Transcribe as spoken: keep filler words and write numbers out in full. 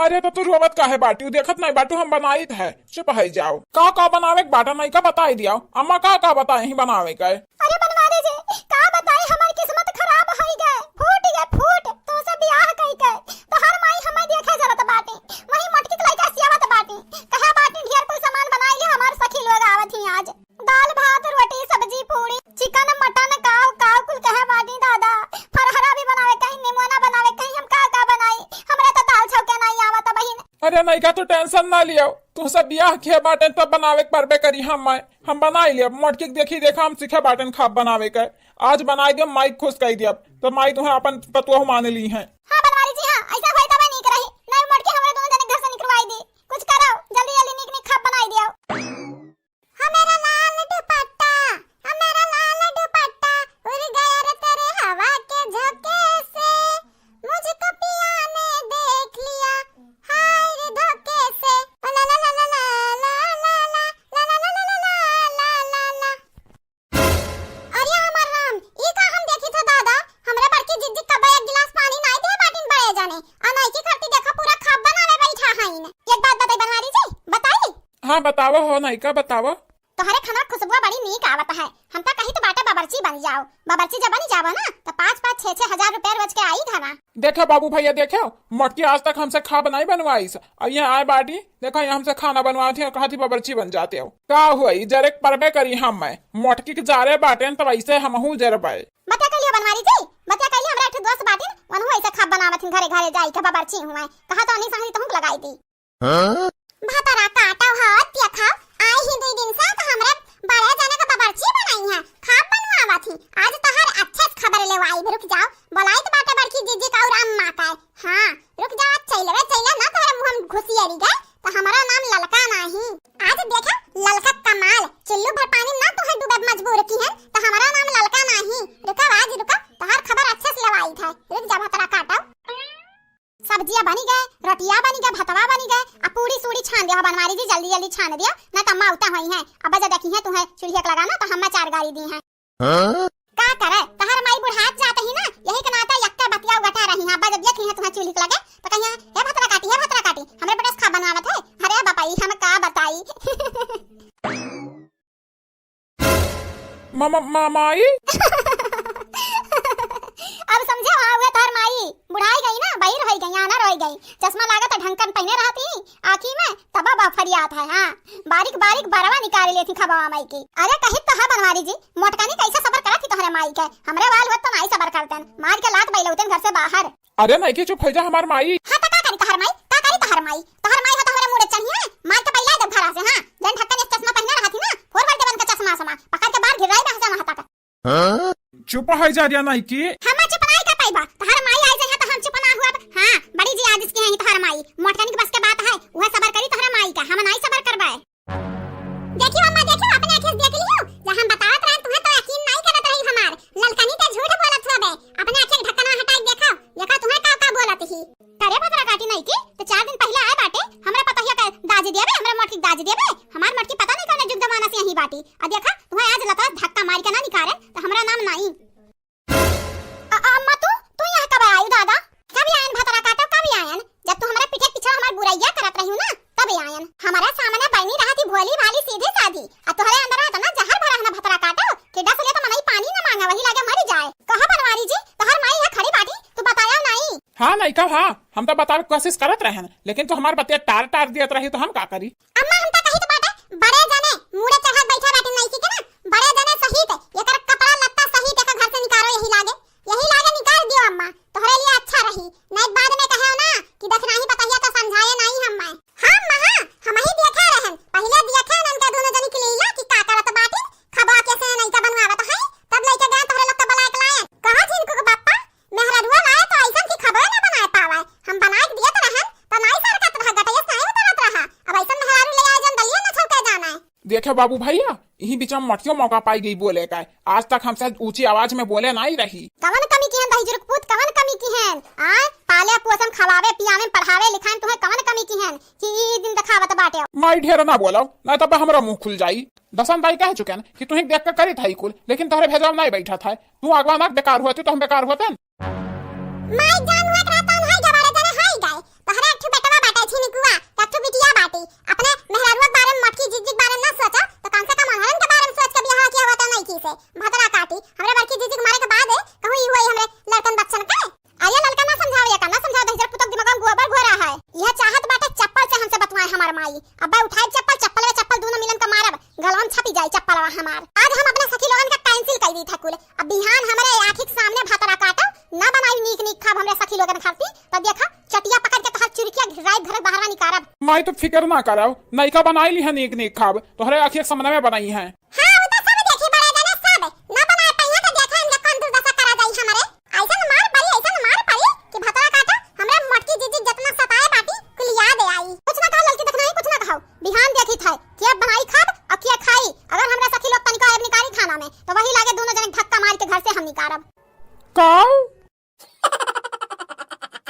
अरे तो तू रोवत काहे बाटिउ, देखत नाहीं बाटिउ हम बनाइत है, चुप है जाओ। का का बनावे के बाटे नइका बताई दियाओ, अम्मा का का बताए ही बनावे के। अरे बनवारी जी, का बताई, हमार किस्मत खराब होई गए, फूट गए फूट, तोसे बियाह कई के तोहार माई हमें देखे जरत बाटी, वही मोटकी के लइका सियावत बाटी, कहे बाटी ढेर कुल सामान बनाई ले, हमार सखी लोग आवत ही आज। दाल, भात, रोटी, सब्जी, पूड़ी, चिकन, मटन, काव, काव कुल कहे बाटी दादा। फरहरा भी बनावे कहीं, निमोना बनावे कहीं, हम का का बनाई? हमरे तो दाल छौके नाहीं आवत बहिन। अरे नइका, तू tension ना लियो, तू सब बियाह किहे बाटेन तब बनावे के परबे करी हम, मैं, हम बनाई लेब। मोटकी के देखी देखा हम सीखे बाटेन खाब बनावे के। आज बनाई देब, माई के खुश कई देब, तो माई तुहें अपन पतोह मान ली हैं। हाँ बनवारी जी, हाँ, ऐसा होई तबे नीक रही। नहीं मोटकी हमरे दोनों जने घर से निकलवाई दी। कुछ करो, जल्दी जल्दी नीक नीक खाब बनाई दियो। हमारा लाल दुपट्टा, हमारा लाल दुपट्टा, उड़ गया रे तेरे हवा के झोंके से, मुझको पिया ने देख लिया, हाय रे धोखे से। ओ ला ला ला ला। अरे हमार राम, ई का हम देखी था दादा, हमरे बड़की जिज्जी कब्बे एक गिलास पानी नाई दे बाटिन बड़े जाने, आ नइकी खरती देखा पूरा खाब बनावे बैठा हईन। एक बात बताई बनवारी जी, बताई? हाँ बतावा हो नइका, बतावा। तोहरे खाना खुशबुआ बड़ी नीक आवत है, हम तो कही तो बाटे बाबर्ची बन जाओ। बाबर्ची जब बन जाबो ना तो पाँच पाँच छह छह हजार रुपया रोज के आई खाना। देखे बाबू भैया, देखे मोटकी आज तक हमसे खाब नाई बनवाइस, अब यहाँ आए बाटी, देखा यहाँ हमसे खाना बनवावत ही, कहा थी बाबर्ची बन जाते हो। का हुई, जरे के परबे करी हम, मैं मोटकी के जारे बाटेन तो वैसे हमहू जरबे। बतिया कह लियो बनवारी जी, बतिया कह लियो, हमरा एक ठो दोस्त बाटिन, वनहू ऐसे खाब बनावत हिन घरे घरे जाई के बाबर्ची हुए, कहा तो अनी संगरी तुमको लगाई दी। हाँ? भतरा काटो हो, देखो, आई ही दुई दिन से तो हमरे बड़े जने के बाबर्ची बनाई है, खाब बनवावत ही। आज तोहर अच्छे से खबर लेवाई, रुक जाओ, बोलाई तो बाटे बड़की जीजी का और अम्मा का। हाँ, रुक जाओ, चैलवे चैला ना तोहरे मुँह में घुसियरी गए, तो हमारा नाम ललका नाही। आज देखा ललका कमाल, चुल्लू भर पानी ना तोहे डूबे मजबूर की है, तो हमारा नाम ललका नाही। रुका आज रुका, तोहर खबर अच्छे से लेवाई था, रुक जा भतरा काटो। सब्जिया बनी गए, रोटिया बनी गए, भतवा बनी गए, आ पूड़ी सूड़ी छान दिया हो बनवारी जी, जल्दी जल्दी छान दिया, ना तो अम्मा उता होई है। अब जब देखी है तुम्हें चूल्हे के लगा ना, तो हम चार गारी दी हैं। हाँ? का करे, तहर माई बुढ़ात जात ही ना, यही के नाते यक्के बतिया उगटा रही हैं। अब जब देखी है तुम्हें चूल्हे के लगे, तो कहिए, "हे भतरा काटी, हे भतरा काटी, हमरे बड़े खा बनावत है।" अरे बापा, ई हम का बताई। मा-, मा-, मा-, माई? अब समझे, हाँ, उहे तोहर माई बुढ़ाई गई ना, बहिर होई गई, आनर होई गई, चश्मा लागत है, ढंकन पहने रहती आँखी में, तब अब फरियात है। हाँ, बारीक बारीक बरवा निकाल लेती खबवा माई की। अरे कही तो है बनवारी जी, मोटकनी कैसे सबर करत थी तोहरे माई के, हमरे वाल होत तो नाई सबर करतन, मार के लात बैलौतन घर से बाहर। अरे नइकी, चुप होइ जा हमार माई। हाँ, त का करी तोहार माई? का करी तोहार माई? तोहार माई हो त हमरे मुड़े चढ़ी है, मार के बैला देब घरा से, हाँ। जन ढक्कन एक चश्मा पहने रहती ना, फोर बार देबन का चश्मा समा, पकड़ के बाहर गिराई बहसा वहाँ तक। हाँ? चुप होइ जा रिया नइकी। हम चुप नाई कर पाइबा, तोहार माई आई जाए त हम चुप ना हुआ। हाँ, बड़ी जी आज इसकी है तोहार माई, मोटकनी के बस के बात है, वह सबर करी तोहरा माई का, हम नाई सबर करबे। देखियो अम्मा, देखियो, अपने आँखें से देख लियो, जब हम बतावत रहे तुम्हें तो यकीन नहीं करत रही हमार। ललकनी ते झूठ बोलत हवे, अपने आँखें के ढक्कनवा हटाई देखो, देखो तुम्हें का का बोलत ही। करे भतरा काटी नइकी, तो चार दिन पहिले आए बाटे, हमरा पतोहिया के दाज देबे, हमरा मोटकी के दाज देबे, हमार मोटकी पता नहीं कौन जुग जमाना से यही बाटी। आ देखा, तुम्हें आज लतवा धक्का मार के ना निकारे, तो हमरा नाम नाई। अ-, अम्मा तू, तू यहाँ कब आयु दादा? कब आयन भतरा काटो, कब आयन? जब तू हमरा पीछे पीछे हमार बुराइया करत रही ना, तब आयन। हमारे सामने बनी रहती भोली भाली सीधी सादी, आ तोहरे अंदर इतना जहर भरा है ना भतरा काटो कि डस ले तो मनई पानी न मांगा, वही लागे मरी जाए। कहा बनवारी जी, तोहर माई है खड़ी बाटी, तू बताया नहीं। हाँ नइका, हाँ, हम तो बतावे के कोशिश करत रहन, लेकिन तू हमार बतिया टार टार दियत रही तो हम का करी? अम्मा, हम त कहित बाटे, बड़े जने मुड़े चढ़त बैठा बाटे नइकी के ना, बड़े जने सहित, एकर कपड़ा लत्ता सहित एकर घर से निकारो, यही लागे, यही लागे निकाल दियो अम्मा, तोहरे लिए अच्छा रही, नहीं बाद में कहे ना कि देखना ही पतहिया तो समझाए नहीं हम मैं। हाँ अम्मा, हाँ, हम ही देखे रहन, पहिले देखे रहन उनके दोनों जनी के लीला कि का करत बाटी, खबा कैसे नइका बनवावत है, तब लइके गए तोहरे लोग के बुलाए के लायन। कहा झिनकू के बापा, मेहररुआ लाए तो ऐसन की खबरो ना बनाए पावे। हम बनाए के दिए तो रहन, तो नाई सरकत रहा, गटैया से नाई उतरत रहा। अब ऐसन मेहरारू ले आए जन दलिया न छौके जाना है। देखे बाबू भैया, यही बीच में मटियो मौका पाई गई बोले का। आज तक हमसे ऊंची आवाज में बोले नाई रही। कवन कमी की हन दही जुरुक पूत, कवन कमी की हन? आ, पाले पोसम, खवावे, पियावे, पढ़ावे, लिखाए में तुम्हें कवन कमी की हन कि ई दिन दिखावत बाटे? माई ढेर ना बोलो, ना तब हमरा मुंह खुल जाई। दसन दाई कह चुके हैं कि तुही देख के करी था कुल, लेकिन तोहरे भेजवा में नाई बैठा था। तू अगवा ना बेकार हुआ, तू तो हम बेकार हुआ। माई जान हुआ एकरा तन है, जबारे जने है गए। तोहरे एक ठो बेटवा बाटे, अपने मेहरारुआ के बारे में, मोटकी जीजी के बारे में ना सोचा, तो कम से कम अनहरन के बारे में सोच के बियाह किया हुआ तो नहीं की से। भतरा काटी, हमरे बड़की जीजी के मरे के बाद कहूँ ई हुआ हमरे लड़कन बच्चन के। अरे ललका ना समझावे, एका ना समझावे, दहिजर पुतक दिमाग में गोबर घोरा है। यह चाहत बाटे चप्पल से हमसे बतवाए हमार माई। अब्बे उठाए चप्पल, चप्पल में चप्पल दोनों मिलन के मारब, गलवा में छपी जाए चप्पलवा हमार। आज हम अपने सखी लोगन का cancel कर दी था कुल। अब बिहान हमरे आँखी के सामने भतरा काटो, ना बनाई नीक नीक खाब हमरे सखी लोगन खातिर, तब देखा चटिया पकड़ के तोहार चुरकिया घिराई घर बाहर निकारब। माई तो फिकर ना कराओ, नइका बनाई ली है नीक नीक खाब, तोहरे आँखी के सामने में बनाई है। हाँ, वो तो सब देखी बड़े जने सब, ना बनाए पहिया तो देखा इनके कौन दुर्दशा करा जाई हमरे। ऐसन मार पड़ी, ऐसन मार पड़ी कि भतरा काटा, हमरे मोटकी जीजी जितना सताए बाटी, कुल याद आई। कुछ ना कहो ललकी, देखना ही कुछ ना कहो। बिहान देखी था, के बनाई खाब और के खाई। अगर हमरा सखी लोग तनिको आए निकारी खाना में, तो वही लागे दोनों जने धक्का मार के घर से हम निकारब। काऊ,